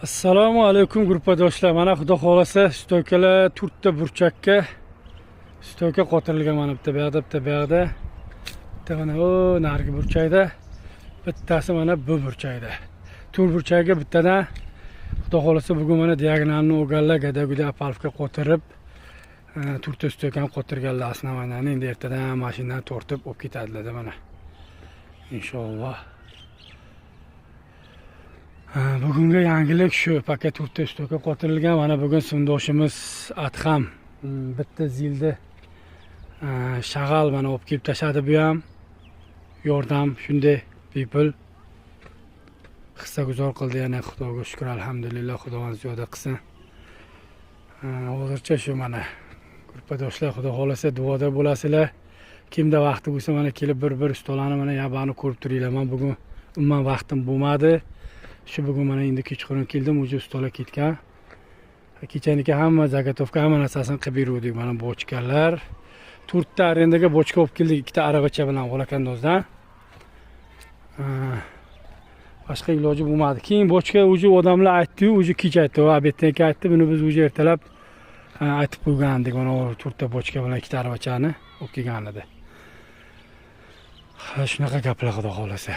Assalomu alaykum, gruppadoshlar. Mana, xudo xohlasa, стойка lar, to'rtta burchakka стойка qotirilgan. Mana bitta bu yoqda, bitta bu yoqda, bitta mana u narigi burchakda, bittasi mana bu burchakda. To'rt burchakka bittadan. Xudo xohlasa, bugun mana диагональ ni olganlar, gada-guda опалубка qotirib, to'rtta стойка ni qotirganlar. Основание ni endi ertadan mashinadan tortib olib ketadilar mana, inshaalloh. Ha, bugungi yangilik shu, пока to'rtta стойка qotirilgan. Mana bugun sinfdoshimiz Adham bitta zilni shag'al mana olib kelib tashladi. Bu ham yordam, shunday bepul hissaguzor qildi yana. Xudoga shukur, alhamdulillah, Xudovand ziyoda qilsin. Ha, hozircha shu. Mana, gruppadoshlar, xudo xohlasa, duoda bo'lasizlar. Kimda vaqti bo'lsa, mana kelib bir bir ustalarni mana yabani ko'rib turinglar. Man bugun umuman vaqtim bo'lmadi. Shu bugun mana endi kechqurun keldim, уже ustalar ketgan. Kechaniki hamma заготовка, hamma narsasini qilib beruvdik. Mana bochkalar, to'rtta arendaga bochka olib keldik, ikkita aravacha bilan Volokandozdan. Boshqa iloji bo'lmadi. Keyin bochka уже odamlar aytdiyu, уже kech aytdi, обед dan keyin aytdi. Buni biz уже ertalab aytib qo'ygandik. Mana u to'rtta bochka bilan ikkita aravachani olib kelgan edi. Ha, shunaqa gaplar, xudo xohlasa.